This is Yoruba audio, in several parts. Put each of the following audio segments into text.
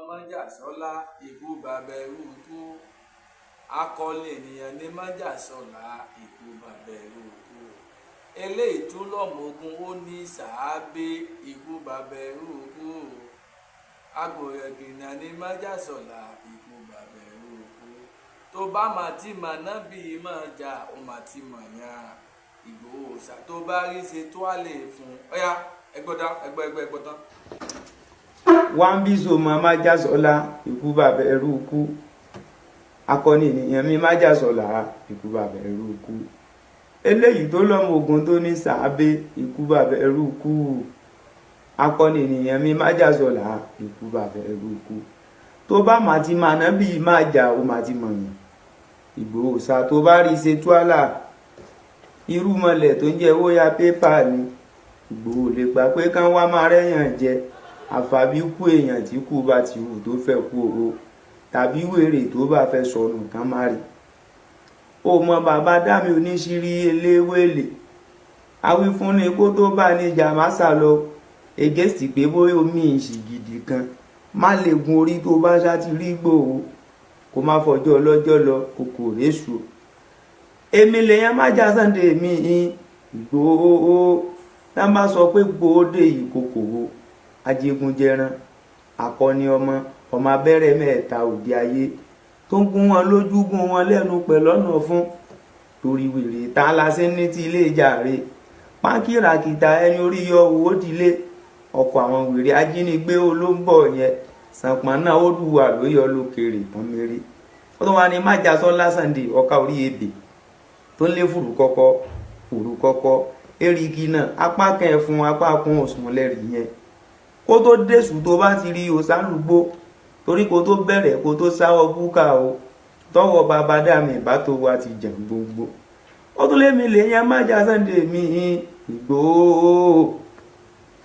Májàsọ́lá, ikú bàbá ẹrú ikú. Akọni ènìyàn ní Májàsọ́lá, ikú bàbá ẹrú ikú. Eléyìí tún lọ́mọ ogun, ó ní sàábé, ikú bàbá ẹrú ikú. Agbòrẹ̀gìnà ní Májàsọ́lá, ikú bàbá ẹrú ikú. Tó bá mà ti mà náà bí máa jà, ó mà ti mọ̀ yàn. Ìgbòho ṣá tó bá rí ṣe tó á lè fún ọyá ẹgbọ́dá ẹgbọ́ ẹgbọ́ ẹgbọ́ tán. Wambiso mọ Májàsọ́lá, ikú bàbá ẹrú ikú. Akọni ènìyàn mi Májàsọ́lá, ikú bàbá ẹrú ikú. Eléyìí tó lọ́mọ ogun tó ní sàábé, ikú bàbá ẹrú ikú. Akọni ènìyàn mi Májàsọ́lá, ikú bàbá ẹrú ikú. Tó bá mà ti mà náà bí máa jà, ó mà ti mọ̀ yàn. Ìgbòho ṣá tó bá rí ṣe túálà, irúmọlẹ̀ tó ń jẹ́ wóyá pépà ni. Ìgbòho lè gbà pé kán wá máa rẹ́yàn jẹ, àfàbí kú èèyàn tí kú bá ti wù tó fẹ́ kú o, tàbí wèrè tó bá fẹ́ sọnù kán má rí. Ó mọ bàbá dámi oníṣírí eléwèlè, awífúnni kó tó bá níjà má sá lọ ègèsì pé bóyá omi ìṣìgìdì kan má lè gun orí tó bá ṣá ti rí Ìgbòho, kó má fọjọ́ ọlọ́jọ́ lọ kòkò réṣù. Èmi lèèyàn Májà Sunday mi Ìgbòho, tá a bá sọ pé gbòódè ìkòkò ajégunjẹran, akọni ọmọ ọmọ abẹ́rẹ́ mẹ́ta òde ayé tó ń gún wọn lójú, gún wọn lẹ́nu pẹ̀lú ọ̀nà fún torí wèrè tá a lásì ní ti ilé ìjàre pákìràkìtà ẹni orí yọ owó dílé ọkọ̀ àwọn wèrè ajínigbé olóńbọ̀ yẹn sànpọ̀n náà ó dùwà ló yọ lókèrè tán méré. Ó tún wá ní Májàsọ́lá Sunday ọ̀ka orí ebè tó ń lé fùrù kọ́kọ́ fùrù kọ́kọ́ erigi náà apá kan ẹ̀fun apá kan òsùn lẹ́rìí yẹn kó tó dẹ̀sù tó bá ti rí òsálùgbó torí kó tó bẹ̀rẹ̀ kó tó sáwọ́ búkà o tọwọ́ bàbá dàmí bá tó wa ti jẹ̀ gbogbo. Ó tún lé mi lè yan Májà Sunday mi Ìgbòho,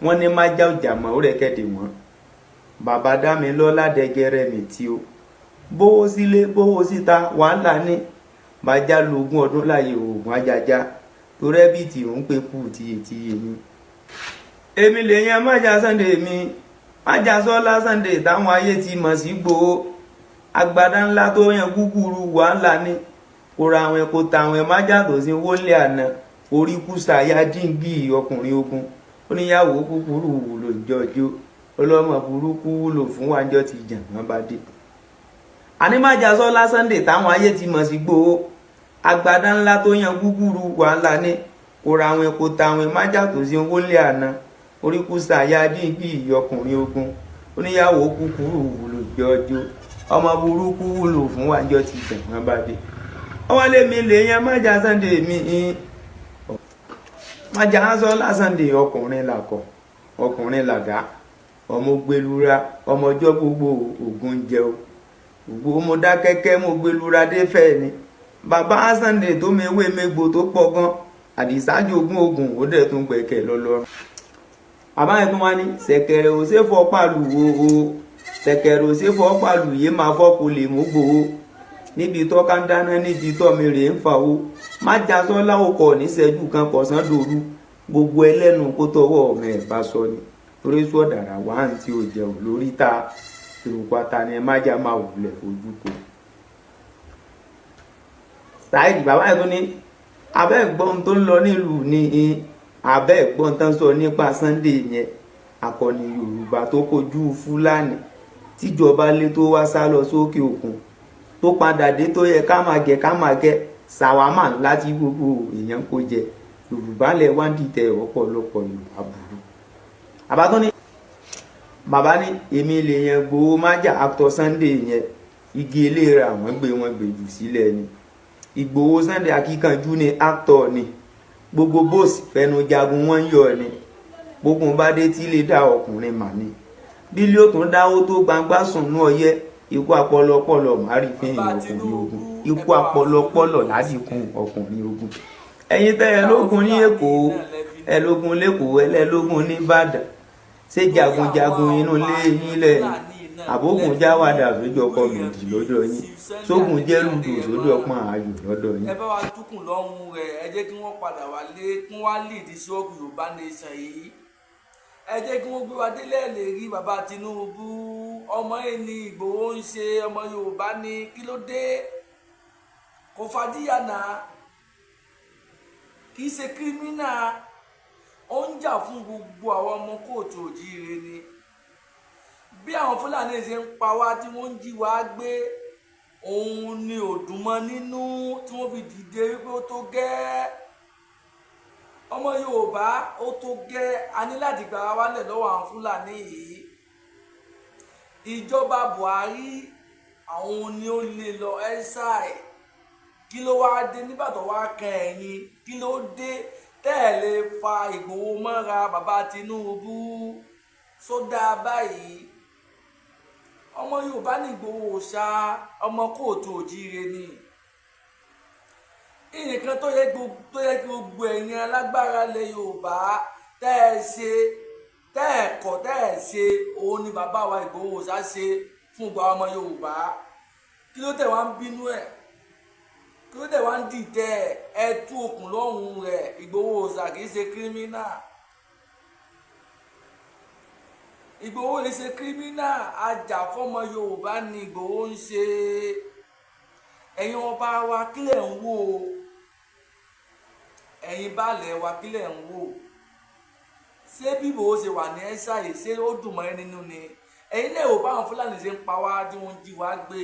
wọ́n ní májà ọjà mọ́ ó rẹ̀ kẹ́dẹ̀ wọ́n. Bàbá dàmí lọ́lá dẹgẹrẹ mi tí o bówó sílé bówó síta wàhálà ní bàjá lógún ọdún láàyè oògùn ajaja torí ẹbí tí òun pé kú tiyetiye ni. Èmi lè yan Májà Sunday mi Májàsọ́lá Sunday táwọn ayé ti mọ̀ sí Ìgbòho, agbada ńlá tó yan gúgúrú wàhálà ní kóra àwọn kó tàwọn májà tó sí wọlé àná orí kùsà ya díngì ọkùnrin ogun oníyàwó kúkúrú wúlò jọjọ ọlọ́mọ burúkú wúlò fún wájọ ti jàǹgbọ́n bá dé. Àní Májàsọ́lá Sunday táwọn ayé ti mọ̀ sí Ìgbòho, agbada ńlá tó yan gúgúrú wàhálà ní kóra àwọn kó tàwọn májà tó sí wọlé àná orí kùsà ya díngì ọkùnrin ogun oníyàwó kúkúrú wúlò jọjọ ọmọ burúkú wúlò fún wájọ ti jàǹgbọ́n bá dé. Ọwọ́ lèmi lè yan Májà Sunday mi Májàsọ́lá Sunday ọkùnrin làkọ̀ ọkùnrin làgá ọmọ gbẹlura ọmọ ọjọ́ gbogbo ògùn jẹ o gbogbo mo dá kẹ́kẹ́ mo gbẹlura dé fẹ́ ni. Bàbá Sunday tó mewé megbò tó pọ̀ gan àdìsá jogún ogun ó dẹ̀ tún gbẹ̀kẹ̀ lọ́lọ́run. Bàbá yẹn tún wá ní ṣẹ̀kẹ̀rẹ̀ ò ṣe fọ́ pàlù wo o, ṣẹ̀kẹ̀rẹ̀ ò ṣe fọ́ pàlù yé máa fọ́ kó lè mú gbòó níbi tó ká ń dáná níbi tó mi rè ń fa o. Májàsọ́lá ò kọ̀ níṣẹ́jú kan kọ̀sán dòru gbogbo ẹlẹ́nu kó tọwọ́ ọmọ ẹ̀ bá sọ ni torí sọ̀dàrà wá ń tí ò jẹun lórí ta ìrùkọ ata ni ẹ májà máa wulẹ̀ fojú ko. Saheed bàbá yẹn tó ní abẹ́ ẹ̀gbọ́n tó ń lọ nílùú ní abẹ́ ẹ̀gbọ́n tó ń sọ nípa Sunday yẹn akọni Yorùbá tó kojú Fúlàní tíjọba lé tó wá sá lọ sókè òkun tó padà dé tó yẹ ká máa gẹ ká máa gẹ ṣàwámà ńlá tí gbogbo èèyàn kó jẹ. Yorùbá lẹ wá ń dìtẹ̀ ọ̀pọ̀lọpọ̀ Yorùbá burú. Bàbá tó ní bàbá ní èmi lè yẹn Ìgbòho májà actor Sunday yẹn igi eléra àwọn gbé wọn gbèjù sílẹ̀ ni. Ìgbòho Sunday akíkanjú ni actor ni gbogbo bóòsì fẹnu jagun wọn ń yọ ni gbogbo bá dé tí lè dá ọkùnrin mà ní bílí ó tún dáwó tó gbangba sùn nú ọyẹ ikú apọlọpọlọ márì fún ọkùnrin ogun ikú apọlọpọlọ ládìkún ọkùnrin ogun. Ẹ̀yin tẹ́ ẹ lógun ní Èkó ẹ lógun lẹ́kọ̀ọ́ ẹlẹ́lógún ní Ìbàdàn ṣé jagunjagun inú ilé yín lẹ́yìn àbógun jáwádà sójú ọkọ méjì lọ́dọ̀ yín sógun jẹ́lùdò sójú ọpọ́n ayò lọ́dọ̀ yín. Ẹ bá wa túkùn lọ́rùn rẹ̀, ẹ jẹ́ kí wọ́n padà wálé kí wọ́n á lè di sọ́ọ̀gù Yorùbá nation yìí. Ẹ jẹ́ kí wọ́n gbé wa délẹ̀ lè rí bàbá Tinubu. Ọmọ yìí ni Ìgbòho ń ṣe, ọmọ Yorùbá ni, kí ló dé? Kò fàdíyà náà, kì í ṣe criminal, ó ń jà fún gbogbo àwọn ọmọ kóòtù òjíire ni. Bí àwọn Fúlàní ṣe ń pa wá tí wọ́n ń jí wá gbé, òun ni ò dùn mọ́ nínú tí wọ́n fi dìde wípé ó tó gẹ́, ọmọ Yorùbá, ó tó gẹ́, a ní láti gbà wálẹ̀ lọ́wọ́ àwọn Fúlàní yìí. Ìjọba Buhari, àwọn ni ó lè lọ ẹ́sàì. Kí ló wáá dé nígbà tó wáá kan ẹ̀yìn? Kí ló dé tẹ́ ẹ̀ lè fa Ìgbòho mọ́ra? Bàbá Tinubu, sódà báyìí, ọmọ Yorùbá ní Ìgbòho ṣá, ọmọ kóòtù òjíire ni. Nǹkan tó yẹ kí gbogbo ẹ̀yin alágbára ilẹ̀ Yorùbá tẹ́ ẹ ṣe, tẹ́ ẹ kọ̀, tẹ́ ẹ ṣe, òun ni bàbá wa Ìgbòho ṣá ṣe fún gbogbo ọmọ Yorùbá. Kí ló tẹ̀ wá ń bínú ẹ̀? Kí ló tẹ̀ wá ń dìtẹ̀ ẹ? Tú okùn lọ́rùn rẹ̀. Ìgbòho ṣá kì í ṣe criminal. Ìgbòho lè ṣe criminal. Ajàfọ́mọ Yorùbá ni Ìgbòho ń ṣe. Ẹ̀yin ọba wa, kílẹ̀ ń wò? Ẹ̀yin baálẹ̀ wa, kílẹ̀ ń wò? Ṣé bí Ìgbòho ṣe wà ní ẹ́sà yìí, ṣé ó dùn mọ́ ẹ nínú ni? Ẹ̀yin náà ò bá àwọn Fúlàní ṣe ń pa wá tí wọ́n ń jí wá gbé.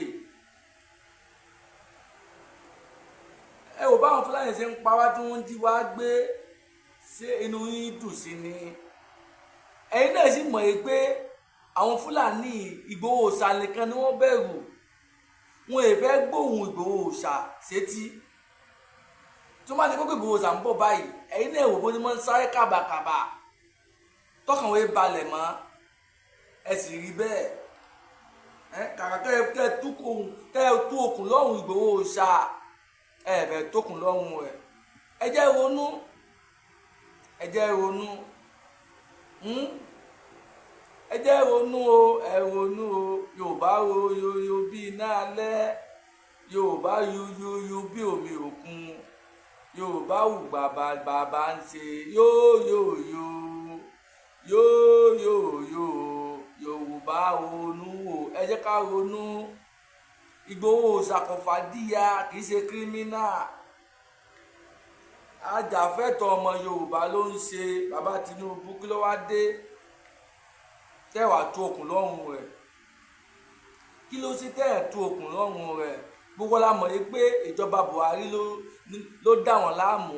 Ẹ ò bá àwọn Fúlàní ṣe ń pa wá tí wọ́n ń jí wá gbé, ṣé inú yín dùn sí ni? Ẹ̀yin náà sì mọ̀ pé àwọn Fúlàní, Ìgbòho ṣá nìkan ni wọ́n bẹ̀rù. Wọn ò fẹ́ gbóhùn Ìgbòho ṣá sétí. Tí wọ́n bá ti gbọ́ pé Ìgbòho ṣá ń bọ̀ báyìí, ẹ̀yin náà wò bó ti máa ń sáré kàbàkàbà, tọkàn wọn balẹ̀ mọ́. Ẹ sì rí bẹ́ẹ̀. Ẹ kàkà kẹ́ ẹ tú okùn lọ́rùn Ìgbòho ṣá, ẹ fẹ́ tókùn lọ́rùn rẹ̀. Ẹ jẹ́ ronú, ẹ jẹ́ ronú, ẹ jẹ́ ronú o, ẹ ronú o. Yorùbá ro yoyo bí iná alẹ́, Yorùbá yuyuyu bí omi òkun, Yorùbá wù bàbá bàbá ń ṣe yóyóyó yóyóyó. Yorùbá ronú o, ẹ jẹ́ ká ronú. Ìgbòho ṣàkọfàdíyà, kì í ṣe criminal, ajàfẹ́tọ̀ọ́ ọmọ Yorùbá ló ń ṣe. Bàbá Tinubu, kí ló wá dé tẹ́wàá tú okùn lọ́rùn rẹ̀? Kí ló ṣe tẹ́ ẹ̀ tú okùn lọ́rùn rẹ̀? Gbogbo la mọ̀ yìí pé ìjọba Buhari ló dá wọn láàmú,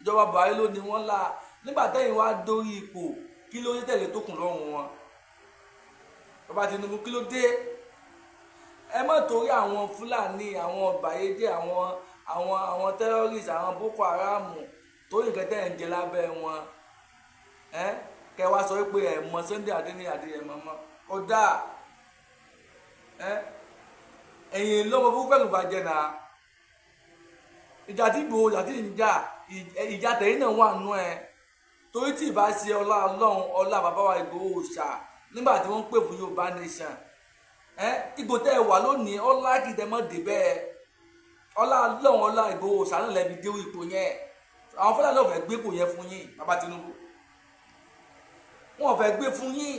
ìjọba Buhari ló ní wọ́n là. Nígbà tẹ́yìn wá dórí ipò, kí ló dé tẹ̀lé tókùn lọ́rùn wọn? Bàbá Tinubu, kí ló dé? Ẹ má torí àwọn Fúlàní, àwọn ọ̀bàyéjẹ́, àwọn terrorists, àwọn Boko Haram, torí nǹkan tẹ́ ẹ̀ ń jẹ lábẹ́ wọn, ẹ kẹ wá sọ pé ẹ mọ Sunday Adéníyì Adéyẹmọ mọ́. Kódà ẹ ẹ̀yìn lọ́mọ fún fẹ́ẹ́ bàjẹ́ náà. Ìjà tí Ìgbòho, ìjà tí ń jà, ìjà tẹ̀yìn náà wà nù ẹ. Torí tí ìbá ṣe ọlá Ọlọ́run, ọlá bàbá wa Ìgbòho ṣà nígbà tí wọ́n ń pè fún Yorùbá nation, ẹ ipò tẹ́ ẹ wà lónìí, ọlá kìtẹ́ mọ́ dé bẹ́ẹ̀. Ọlá Ọlọ́run, ọlá Ìgbòho ṣà náà lẹ́bi dé ipò yẹn. Àwọn Fúlàní náà fẹ́ gbé kò yẹn fún yín, bàbá Tinubu. Wọn ò fẹ́ gbé fún yín.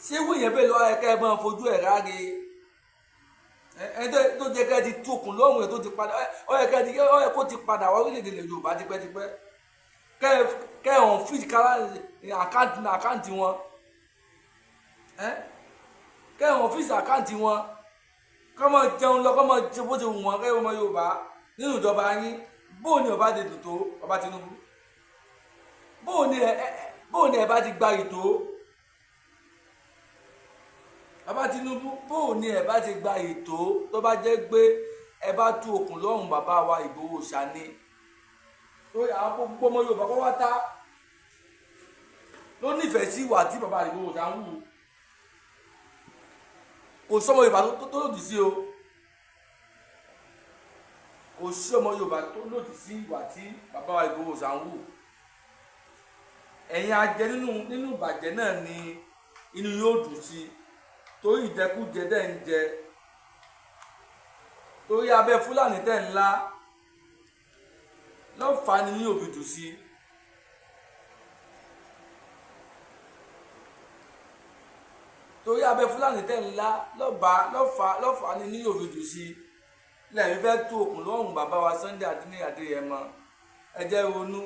Ṣé wí yẹn bẹ́ẹ̀ lọ́wọ́ ẹ̀ka ẹ̀ máa fojú ẹ̀ ráre? Ẹ tó jẹ́ ká ti tókun lọ́rùn ẹ̀ tó ti padà, ọ yẹ kó ti padà wá orílẹ̀-èdè ilẹ̀ Yorùbá tipẹ́tipẹ́. Kẹ́ ẹ̀ hàn fíìsì kára àkáǹtì wọn, kẹ́ ẹ̀ hàn fíìsì àkáǹtì wọn, kọ́ máa jẹun lọ, kọ́ máa jẹ bó ti wù wọ́n, kẹ́ ẹ̀ ọmọ Yorùbá nínú ìjọba yín. Bóò ni ọba ti dùn tó, bàbá Tinubu? Bóò ni ẹ bá ti gba ìtó, bàbá Tinubu? Bóò ni ẹ bá ti gba ìtó tó bá jẹ́ pé ẹ bá tú okùn lọ́rùn bàbá wa Ìgbòho ṣá ni? Torí àwọn gbogbo ọmọ Yorùbá kọ́ wá tá ló nífẹ̀ẹ́ sí ìwà tí bàbá Ìgbòho ṣá ń wù. Kò sọmọ Yorùbá tó lòdì sí o, kò sí ọmọ Yorùbá tó lòdì sí ìwà tí bàbá wa Ìgbòho ṣá ń wù. Ẹ̀yin ajẹ nínú ìbàjẹ́ náà ni inú yóò dùn sí, torí ìjẹkújẹ tẹ̀ ń jẹ, torí abẹ́ Fúlàní tẹ̀ ń lá lọ́fàá ni yóò fi dùn sí. Torí abẹ Fúlàní tẹ̀ ńlá lọ́ba lọ́fà lọ́fà ni ní òfin jù sí lẹ́yìn fẹ́ tú okùn lọ́rùn bàbá wa Sunday Adéníyì Adéyẹmọ. Ẹ jẹ́ ronú,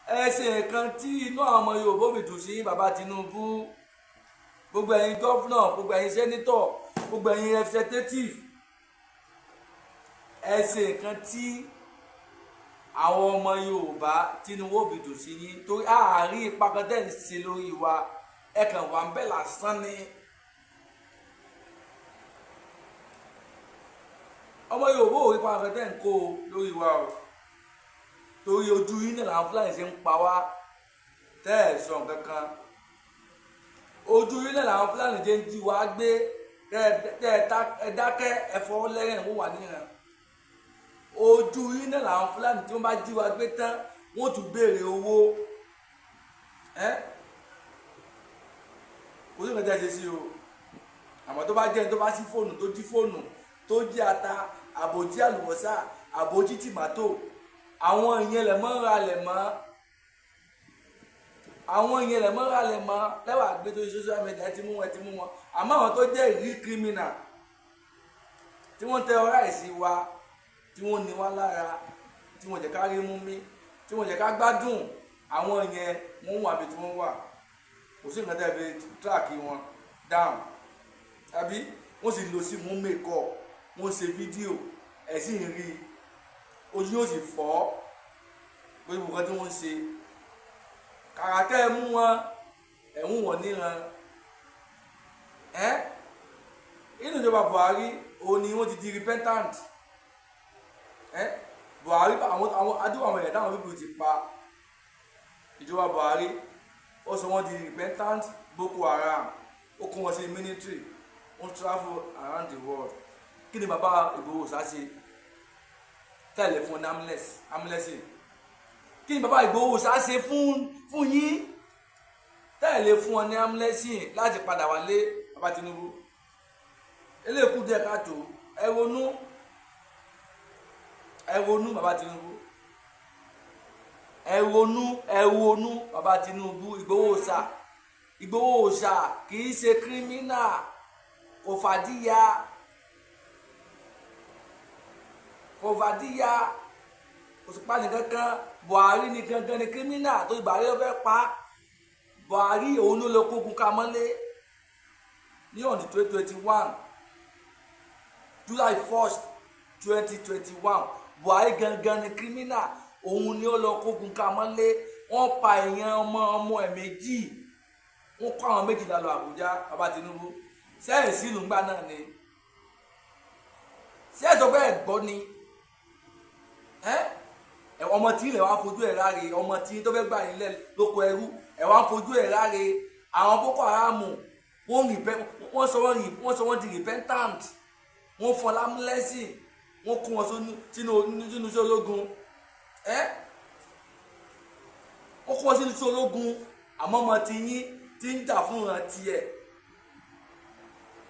ẹ ṣe nǹkan tí inú àwọn ọmọ Yorùbá fi dùn sí bàbá Tinubu. Gbogbo ẹ̀yin governor, gbogbo ẹ̀yin senator, gbogbo ẹ̀yin representative, ẹ ṣe nǹkan tí àwọn ọmọ Yorùbá Tinubu fi dùn sí yín, torí àárín ipa kan tẹ̀ ń ṣe lórí wa, ẹ kàn wà ń bẹ̀ lásán ni. Ọmọ Yorùbá ò rí ipa kan tẹ̀ ń kó lórí wa o, torí ojú yín náà làwọn Fúlàní ṣe ń pa wá tẹ́ ẹ̀ sọ nǹkan kan. Ojú yín náà làwọn Fúlàní ṣe ń jí wa gbé tẹ́ ẹ dákẹ́, ẹ fọwọ́ lẹ́rìn wò wá níran. Ojú yín náà làwọn Fúlàní tí wọ́n bá jí wa gbé tán, wọ́n tún béèrè owó. Ẹ́ kò sí nǹkan tí a ṣe sí o. Àmọ́ tó bá jẹ́ ẹni tó bá sí fóònù, tó jí fóònù, tó jí ata, àbòjí àlùbọ́sà, àbòjí tìmátò, àwọn ìyẹn lẹ̀ mọ́ ra lẹ̀ mọ́, àwọn ìyẹn lẹ̀ mọ́ ra lẹ̀ mọ́ lẹ́wà gbé tó social media ti mú wọn, ti mú wọn. Àmọ́ àwọn tó jẹ́ ìrí criminal tí wọ́n tẹ ọ̀rá ìsí wa, tí wọ́n ní wá lára, tí wọ́n jẹ́ ká rí mú mi, tí wọ́n jẹ́ ká gbádùn, àwọn ìyẹn wọ́n wà bí tí wọ́n wà. Kò sí nǹkan tẹ́ fi track wọn down, tàbí wọ́n sì lọ sí mú mẹ́kọ̀, wọ́n ṣe fídíò, ẹ̀ sì ń rí ojú yóò sì fọ́ gbogbo nǹkan tí wọ́n ń ṣe. Kàrà kẹ́ ẹ mú wọn, ẹ̀ ń wọ̀n níran. Ẹ́ inú ìjọba Buhari òun ni wọ́n ti di repentant. Ẹ́ Buhari, àwọn adúgbò àwọn ẹ̀yà táwọn bíbí ti pa, ìjọba Buhari ó sọ wọ́n di repentant Boko Haram, ó kó wọn sí military, wọ́n travel around the world. Kí ni bàbá Ìgbòho sá ṣe tẹ́lẹ̀ fún amúlẹ́sì? Kí ni bàbá Ìgbòho sá ṣe fún yín tẹ́lẹ̀ fún ọ ní amúlẹ́sì láti padà wálé? Bàbá Tinubu, eléèkú díẹ̀ káàtó. Ẹ ronú, ẹ ronú bàbá Tinubu, ẹ ronú, ẹ ronú bàbá Tinubu. Ìgbòho sá, Ìgbòho sá kì í ṣe kírímínà, kò fàdíyà, kò fàdíyà, kò sì pa nìkankan. Buhari ni gangan ni kírímínà tó Buhari ló fẹ́ pa. Buhari òun ló lọ kógun ka mọ́lé ní on the 2021, July 1st 2021. Buhari gangan ni kírímínà, òun ni ó lọ kógun ka mọ́lé. Wọ́n pa èèyàn ọmọ ọmọ ẹ̀ méjì, wọ́n kó àwọn méjìlá lọ Àbújá. Bàbá Tinubu, sẹ́yìn sílùú ńgbà náà ni sẹ́yìn sọ bẹ́ẹ̀ gbọ́ ni. Ọmọ tí ilẹ̀ wa fojú ẹ̀ ráre, ọmọ tí tó fẹ́ gbà yín lẹ̀ lóko ẹrú ẹ̀ wá fojú ẹ̀ ráre. Àwọn Boko Haram wọ́n sọ wọ́n di repentant, wọ́n fọ́ lámúlẹ́sìn, wọ́n kó wọn sínú iṣẹ́ ológun. Wọ́n kó wọn sínú iṣẹ́ ológun. Àmọ́ ọmọ tí yín ti ń jà fún ìran tiẹ̀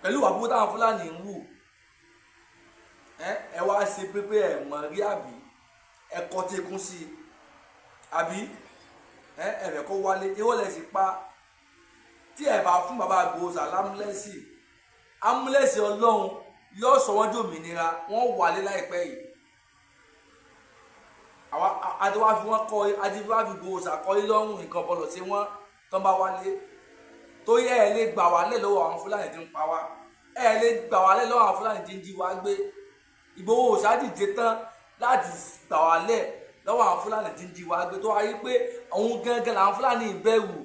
pẹ̀lú ìwà burúkú táwọn Fúlàní ń wù, ẹ wá ṣe pépé ẹ mọ̀ rí, àbí ẹ kọ́ tí ikún sí i, àbí ẹ ẹ̀rẹ̀ kó wálé irọ́ lẹ̀ sì pa. Tí ẹ bá fún bàbá Ìgbòho lámúlẹ́sì, amúlẹ́sì Ọlọ́run yóò sọ wọ́n dòmìnira, wọ́n wálé láìpẹ́ yìí. Àwa adéwà fi wọ́n kọ́, adéwà fi Ìgbòho sàkọ́lé lọ́rùn, nǹkan bọ̀lọ̀ sí wọ́n tán bá wálé. Torí ẹ lè gbà wálé lọ́wọ́ àwọn Fúlàní tí ń pa wá, ẹ lè gbà wálé lọ́wọ́ àwọn Fúlàní tí ń jí wá gbé. Ìgbòho ṣáàdìde tán láti gbà wálẹ̀ lọ́wọ́ àwọn Fúlàní tí ń jí wá gbé, tó wáyé pé òun gangan làwọn Fúlàní bẹ̀rù,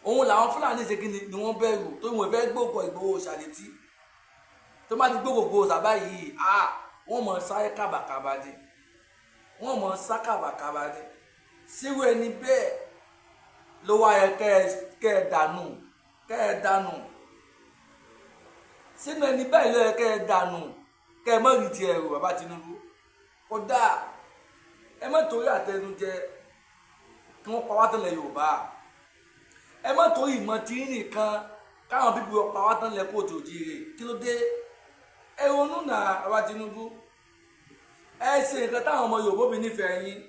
òun làwọn Fúlàní ṣe kíni ni wọ́n bẹ̀rù, tó wọ́n fẹ́ gbókò Ìgbòho ṣàlétí. Tó bá ti gbókò Ìgbòho sábà yìí, wọ́n mọ̀ sáré kàbàkàbà ni, wọ́n mọ̀ sá kàbàkàbà ni. Síwú ẹni bẹ́ẹ̀ ló wá yẹ kẹ́ ẹ dànù, kẹ́ ẹ dànù sínú ẹni bẹ́ẹ̀ ló yẹ kẹ́ ẹ dànù, kẹ́ ẹ mọ̀ rí ti ẹ̀rù. Bàbá Tinubu, kódà ẹ má torí àtẹnujẹ kí wọ́n pa wá tán lẹ̀ Yorùbá. Ẹ má torí ìmọ̀ tí ń nìkan káwọn bíbí wọn pa wá tán lẹ̀ kóòtù òjìrè. Kí ló dé? Ẹ ronú nà bàbá Tinubu. Ẹ ṣe nǹkan táwọn ọmọ Yorùbá mi nífẹ̀ẹ́ yín.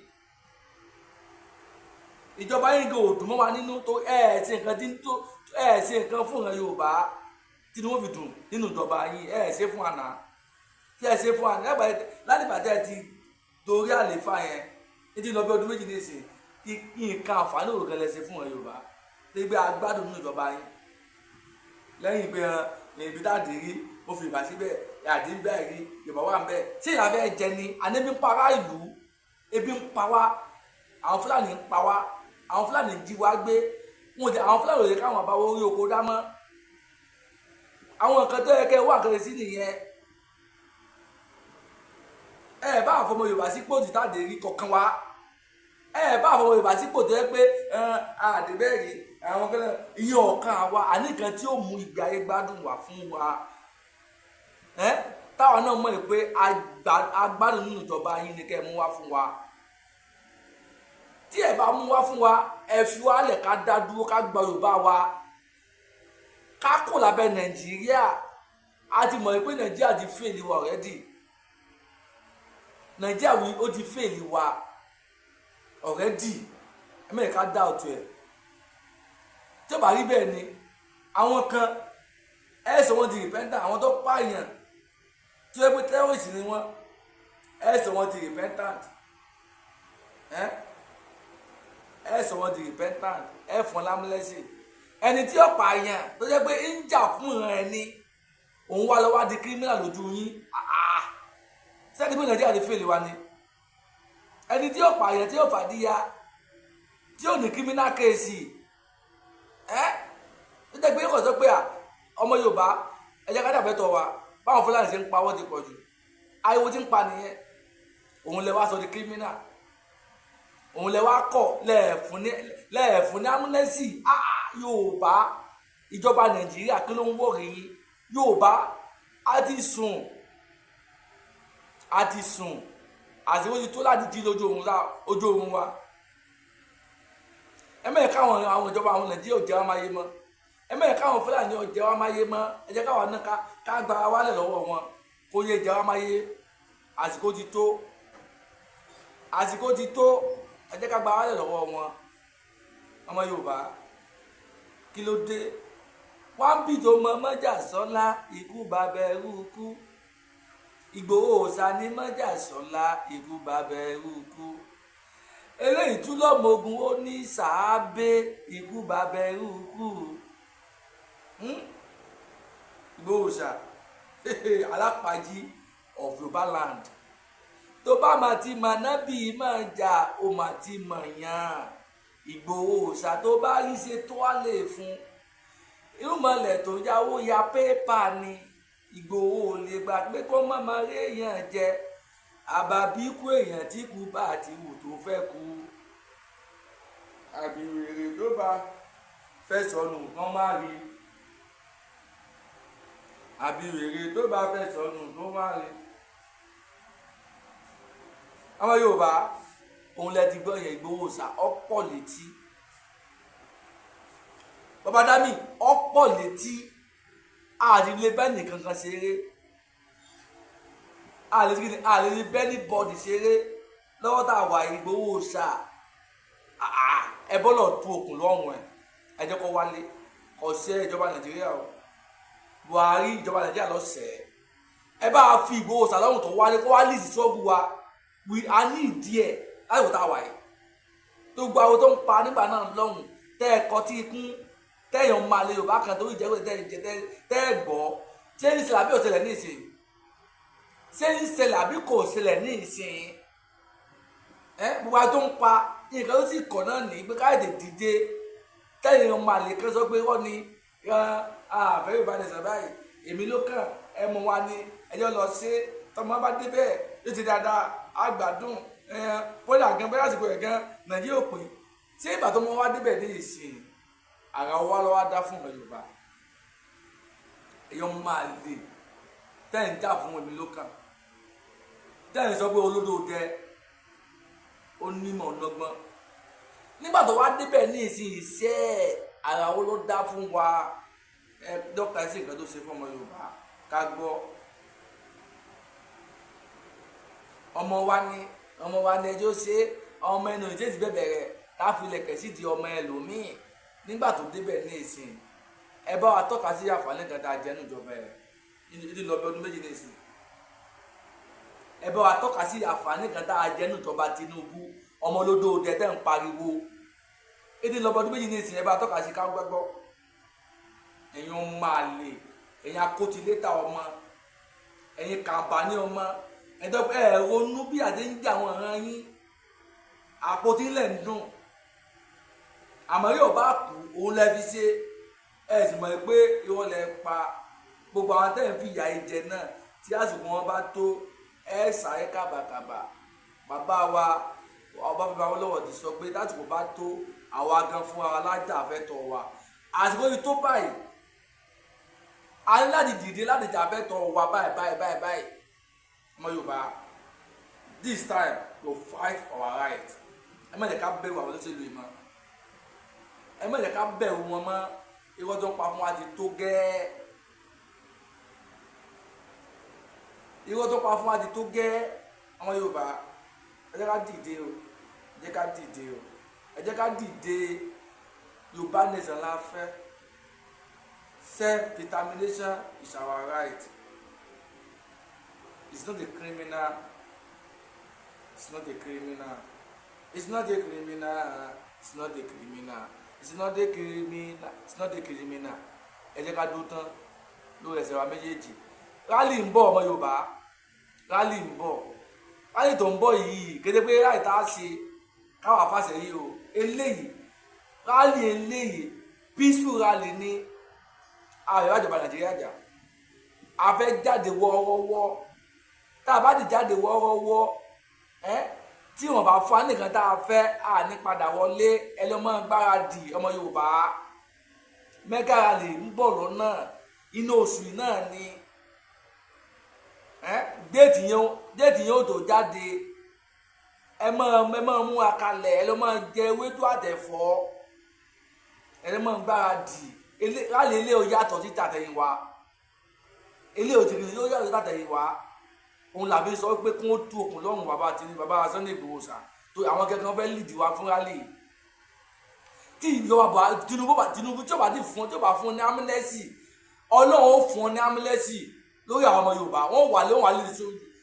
Ìjọba yín kò dùn mọ́ wa nínú tó ẹ ṣe nǹkan tí tó Ẹ ṣe nǹkan fún ìran Yorùbá tí wọ́n fi dùn nínú ìjọba yín. Ẹ ṣe fún àná tí ẹ ṣe fún àná láti bàtẹ́ ti torí àléfà yẹn ní ti lọ bí ọdún 2 ní ìsìn, nǹkan àǹfààní òkè lẹ ṣe fún ìran Yorùbá tí gbé agbádùn nínú ìjọba yín. Lẹ́yìn pé ibi tá a dì rí mo fi ìbá síbẹ̀ àdí ń bẹ́ẹ̀ rí Yorùbá wà ń bẹ́ẹ̀. Ṣé ìyá fẹ́ jẹ ni? Àní ebi ń pa ará ìlú, ebi ń pa wá, àwọn Fúlàní ń pa wá, àwọn Fúlàní ń jí wá gbé wọn jẹ, àwọn Fúlàní ò lè káwọn àbáwọ orí oko dá mọ́. Àwọn nǹkan tó yẹ kẹ́ wà kẹrẹ sí nìyẹn. Ẹ bá àfọmọ Yorùbá sípò tí tá a dé rí kọ̀ọ̀kan wá. Ẹ bá àfọmọ Yorùbá sípò tó yẹ pé àdébẹ́rì àwọn kẹlẹ iye ọ̀kan àwa àníkan tí ó mú ìgbé ayé gbádùn wá fún wa. Ẹ táwa náà mọ̀ pé agbádùn nínú ìjọba yín ni kẹ́ ẹ mú wá fún wa. Tí ẹ bá mú wá fún wa, ẹ fi wá lẹ̀ ká dá dúró, ká gba Yorùbá wa, ká kó lábẹ́ Nàìjíríà. A ti mọ̀ pé Nàìjíríà ti fail wa already. Nàìjíríà wí ó ti fail wa already. Ẹ mẹ́rin ká dá ọ̀tún ẹ̀ tí ó bá rí bẹ́ẹ̀ ni àwọn kan ẹ sọ wọ́n di repentant. Àwọn tó pààyàn tí ó yẹ pé terrorist ni wọ́n, ẹ sọ wọ́n di repentant. Ẹ sọ wọ́n di repentant, ẹ fún lámúlẹ́sì. Ẹni tí ó pààyàn tó jẹ́ pé ń jà fún ìran ẹni, òun wá lọ́wọ́ di criminal lójú yín. Sẹ́ni pé Nàìjíríà ti fail wa ni? Ẹni tí ó pààyàn, tí ó fàdíyà, tí ó ní criminal case, ẹ tó jẹ́ pé kò sọ pé ọmọ Yorùbá, ẹ jẹ́ ká dàbẹ́ tọ̀ wa, báwọn Fúlàní ṣe ń pa wọ́n ti pọ̀ jù, ariwo tí ń pa nìyẹn, òun lẹ wá sọ di criminal, òun lẹ wá kọ̀ lẹ́ẹ̀fún ní amnesty. Yorùbá, ìjọba Nàìjíríà, kí ló ń wọ̀rì yín? Yorùbá, a ti sùn, a ti sùn, àsìkò ti tó láti jí lójú oorun wa. Ẹ mẹ́rin káwọn àwọn ìjọba àwọn Nàìjíríà ò jẹ́ wá máa yé mọ́. Ẹ mẹ́rin káwọn Fúlàní ò jẹ́ wá máa yé mọ́. Ẹ jẹ́ káwọn náà ká gba wálẹ̀ lọ́wọ́ wọn kó yé jẹ́ wá máa yé. Àsìkò ti tó, àsìkò ti tó. Ẹ jẹ́ ká gba wálẹ̀ lọ́wọ́ wọn. Ọmọ Yorùbá, kí ló dé? Wọ́n bí tó mọ Mọ́jàsọ́lá, ikú bàbá ẹrú kú. Ìgbòho òòṣà ní Mọ́jàsọ́lá, ikú bàbá ẹrú kú. Eléyìí tún lọ́mọ ogun, ó ní sàábé, ikú bàbá ẹrú kú. Ìgbòho òòṣà alápàjí of Yorùbá land, tó bá máa ti mọ̀ nábì máa jà, ó máa ti mọ̀ yàn. Ìgbòho òòṣà, tó bá rí ṣe tó á lè fún irúnmọlẹ̀ tó yáwó ya pépà ni. Ìgbòho ò lè gbà pé kó má máa rí èèyàn jẹ àbàbí kú, èèyàn tí kú bá ti wù tó fẹ́ kú, àbí wèrè tó bá fẹ́ sọnù kán má rí, àbí wèrè tó bá fẹ́ sọnù tó má rí. Ọmọ Yorùbá, òun lẹ ti gbọ́ yẹn. Ìgbòho ṣà ọ̀pọ̀ létí bàbá dami, ọ̀pọ̀ létí. Àti lè bẹ́ẹ̀ nìkan kan ṣeré, àlè lè bẹ́ẹ̀ ní bọ́ọ̀dì ṣeré lọ́wọ́ tá a wà. Ìgbòho ṣà, ẹ bọ́lọ̀ tú okùn lọ́rùn ẹ̀, ẹ jẹ́ kó wálé. Kò ṣe ìjọba Nàìjíríà o, Buhari, ìjọba Nàìjíríà lọ sẹ́. Ẹ bá fi Ìgbòho ṣà lọ́rùn tó wálé, kó wá lead struggle wa. We a ní ìdí ẹ̀ láti wò tá a wà yìí tó gba àwọn tó ń pa nígbà náà lọ́hùn tẹ́ ẹ kọ tí ikún tẹ́yàn máa lè Yorùbá kan tó jẹ́ tẹ́ ẹ jẹ tẹ́ ẹ gbọ́. Ṣé ń ṣẹlẹ̀ àbí ò ṣẹlẹ̀ ní ìsìn? Ṣé ń ṣẹlẹ̀ àbí kò ṣẹlẹ̀ ní ìsìn? Ẹ gbogbo àwọn tó ń pa nǹkan tó sì kọ̀ náà ní pé káyọ̀dé dìde, tẹ́yìn máa lè kán sọ pé wọ́n ní àfẹ́ Yorùbá ní sọ báyìí, èmi ló kàn ẹ mú wa ní ẹjọ́ lọ ṣe. Tọmọ bá débẹ̀ yóò ti dáadáa, àgbàdùn bóyá gan bóyá àsìkò ẹ̀ gan Nàìjíríà ò pín. Ṣé ìgbà tó mọ wá débẹ̀ ní ìsìn, ara wa lọ́wọ́ dá fún ọmọ Yorùbá? Èèyàn máa lè tẹ́ ń jà fún èmi ló kàn, tẹ́ ń sọ pé olódò dẹ onímọ̀ ọlọ́gbọ́n nígbà tó wá débẹ̀ ní ìsìn, iṣẹ́ ara wo ló dá fún wa? Ẹ dọ́kítà sí nǹkan tó ṣe fún ọmọ Yorùbá ká gbọ́. Ọmọ wa ni, ọmọ wa ni, ẹjọ́ ṣe ọmọ ẹnu ìjẹ́sì bẹ̀bẹ̀ rẹ̀ ká fi lẹ̀kẹ̀ sí di ọmọ ẹlòmíì nígbà tó débẹ̀ ní ìsìn. Ẹ bá wa tọ́ka sí àǹfààní kan tá a jẹ nínú ìjọba ẹ̀ ní lọ bí ọdún 2 nísìnyí. Ẹ bá wa tọ́ka sí àǹfààní kan tá a jẹ nínú ìjọba Tinubu, ọmọ olódò òde tẹ́ ń pariwo ètò ìlọ́bọ ọdún 2 nísìnyí. Ẹ bá wa tọ́ka sí ká gbẹ́gbọ́. Ẹ̀yin ọmọ àlè, ẹ̀yin akótilétà ọmọ, ẹ̀yin kàǹbání ọmọ, ẹ̀dọ́ ẹ̀ ronú bí àti ń jẹ àwọn ọ̀ràn yín, àpótí ńlẹ̀ ń dùn, àmọ́ yóò bá kú òun lẹ́ fi ṣe. Ẹ sì mọ̀ pé irọ́ lẹ pa. Gbogbo àwọn tẹ́ ń fi ìyà jẹ náà, tí àsìkò wọn bá tó, ẹ sáré kàbàkàbà. Bàbá wa Ọbáfẹ́mi Awólọ́wọ̀ ti sọ pé tásìkò bá tó, àwa gan fún wa lájà fẹ́tọ̀ wa. Àsìkò yìí tó báyìí, a ní láti dìde láti jà fẹ́tọ̀ wa báyìí báyìí báyìí báyìí. Ọmọ Yorùbá, this time to fight for our right. Ẹ má jẹ́ ká bẹ̀rù àwọn olóṣèlú yìí mọ́, ẹ má jẹ́ ká bẹ̀rù wọn mọ́. Irọ́ tó ń pa fún wa ti tó gẹ́ẹ́, irọ́ tó pa fún wa ti tó gẹ́ẹ́. Ọmọ Yorùbá, ẹ jẹ́ ká dìde o, ẹ jẹ́ ká dìde o, ẹ jẹ́ ká dìde. Yorùbá nation la fẹ́. Self-determination is our right. It's not a criminal, it's not a criminal, it's not a criminal, it's not a criminal, it's not a criminal, it's not a criminal. Ẹ jẹ́ ká dúró tán lórí ẹsẹ̀ wa méjèèjì. Rally ń bọ̀, ọmọ Yorùbá, rally ń bọ̀. Rally tó ń bọ̀ yìí, kété pé rally tá a ṣe káwa fàṣẹ yìí o. Eléyìí, rally eléyìí, peaceful rally ní. Ààrẹ ìjọba Nàìjíríà jà, a fẹ́ jáde wọ́ọ́rọ́wọ́. Tá a bá ti jáde wọ́ọ́rọ́wọ́ ẹ́, tí wọ́n bá fún wa nìkan tá a fẹ́, à ní padà wọlé. Ẹ lọ́ mọ́ gbáradì, ọmọ Yorùbá. Mega rally ń bọ̀ lọ́nà inú oṣù yìí náà ni. Date yẹn ó tó jáde. Ẹ máa mú akalẹ̀, ẹ lọ́ máa jẹ ewédú àtẹ̀fọ́, ẹ lọ́ máa gbáradì. Rally ilé ò yàtọ̀ sí tàtẹ̀yìnwá, ilé ò tìrì yóò yàtọ̀ sí tàtẹ̀yìnwá. Òun làbí sọ pé kí wọ́n tú okùn lọ́rùn bàbá àti bàbá Sunday Igboho sà tó àwọn kẹ́kẹ́ fẹ́ lead wa fún rally tí ìjọba Buhari, Tinubu bá Tinubu tí ó bá ti fún, tí ó bá fún ní amnesty, Ọlọ́run ó fún ọ ní amnesty lórí àwọn ọmọ Yorùbá. Wọ́n wà lé, wọ́n wà lead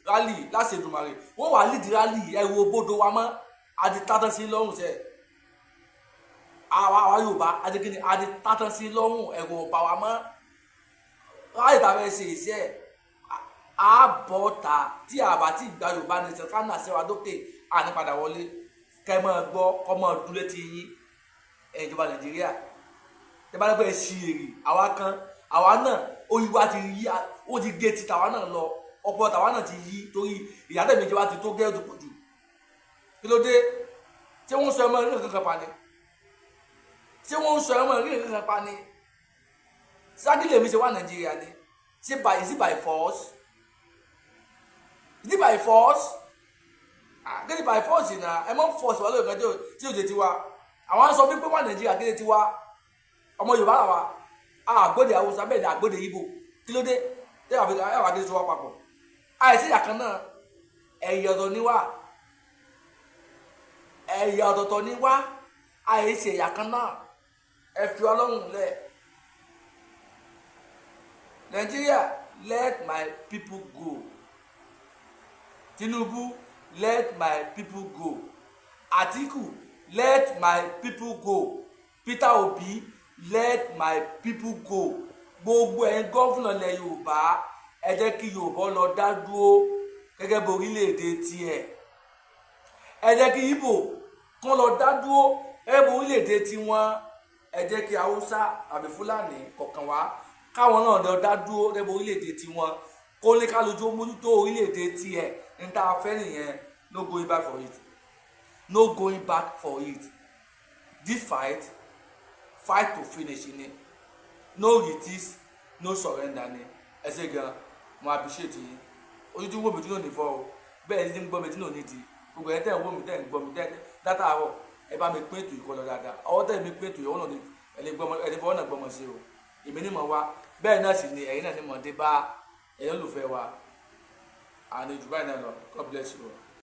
rally láti Èdùmàrè, wọ́n wà lead rally. Ẹ̀rù òbodò wa mọ́ àti tátán sí lọ́rùn sẹ́ẹ̀. Àwa Yorùbá àti kíni àti tátán sí lọ́rùn, ẹ̀rù ọ̀bà wa mọ́. Rally tàbí ẹ̀ ṣe iṣẹ́ àbọ̀tà tí a bá ti gba Yorùbá nation ká nà sí wa dókè, àní padà wọlé. Kẹ́ ẹ máa gbọ́, kọ́ máa dúró létí yín. Ìjọba Nàìjíríà, tẹ bá lọ́pẹ́ ṣì èrè àwa kan, àwa náà orí wa ti yí, ó ti gé ti tàwa náà lọ, ọpọlọ tàwa náà ti yí, torí ìyàtọ̀ méjì wa ti tó gẹ́rẹ́ tó pọ̀ jù. Kí ló dé? Ṣé wọ́n sọ ẹmọ rí nǹkan kan pa ni? Ṣé wọ́n sọ ẹmọ rí nǹkan kan pa ni? Ságìlì mi ṣe wà Nàìjíríà ni. Ṣé by, is it by force? Is it by force? Ah, kí ni by force na? Ẹ mọ̀ force wà lórí nǹkan tí ò jẹ́ tiwa. Àwọn sọ wípé wà Nàìjíríà kéde tiwa. Ọmọ Yorùbá làwa, àgbòde Haúsá bẹ́ẹ̀ ni àgbòde Ìgbò. Kí ló dé tẹ́ àwọn àgbèdè tó wà papọ̀? Àìsí ìyà kan náà, ẹ̀yà ọ̀tọ̀ ni wá, ẹ̀yà ọ̀tọ̀ọ̀tọ̀ ni wá, àìsí ẹ̀yà kan náà. Ẹ fi Ọlọ́run lẹ̀. Nigeria, let my people go. Tinubu, let my people go. Atiku, let my people go. Peter Obi, let my people go. Gbogbo ẹ̀yin governor ilẹ̀ Yorùbá, ẹ jẹ́ kí Yorùbá lọ dá dúró gẹ́gẹ́ bí orílẹ̀-èdè tiẹ̀. Ẹ jẹ́ kí Ìgbò kán lọ dá dúró gẹ́gẹ́ bí orílẹ̀-èdè tiwọn. Ẹ jẹ́ kí Haúsá àbí Fúlàní kọ̀ọ̀kan wá, káwọn náà lọ dá dúró gẹ́gẹ́ bí orílẹ̀-èdè tiwọn, kó ní kálójú mójútó orílẹ̀-èdè tiẹ̀. Ní tá a fẹ́ nìyẹn. No going back for it, no going back for it. This fight, fight to finish ni. No retreat, no surrender ni. Ẹ ṣé gan, mo appreciate yín. Ojú tí wò mí tí náà ní fọ́ o, bẹ́ẹ̀ ní gbọ́ mi tí náà ní di. Gbogbo ẹ̀ tẹ́ ń wò mí, tẹ́ ń gbọ́ mi látàárọ̀, ẹ bá mi pín ètò ìkọlọ dáadáa. Ọwọ́ tẹ́ mi pín ètò ìyọ́wọ́ náà ní ẹni fọwọ́ náà gbọ́mọ sí o. Èmi ní mọ̀ wá bẹ́ẹ̀ náà sì ni ẹ̀yin náà ní mọ̀ dé bá ẹ̀yin olùfẹ́ wa. Àní jù báyìí náà lọ. God bless you all.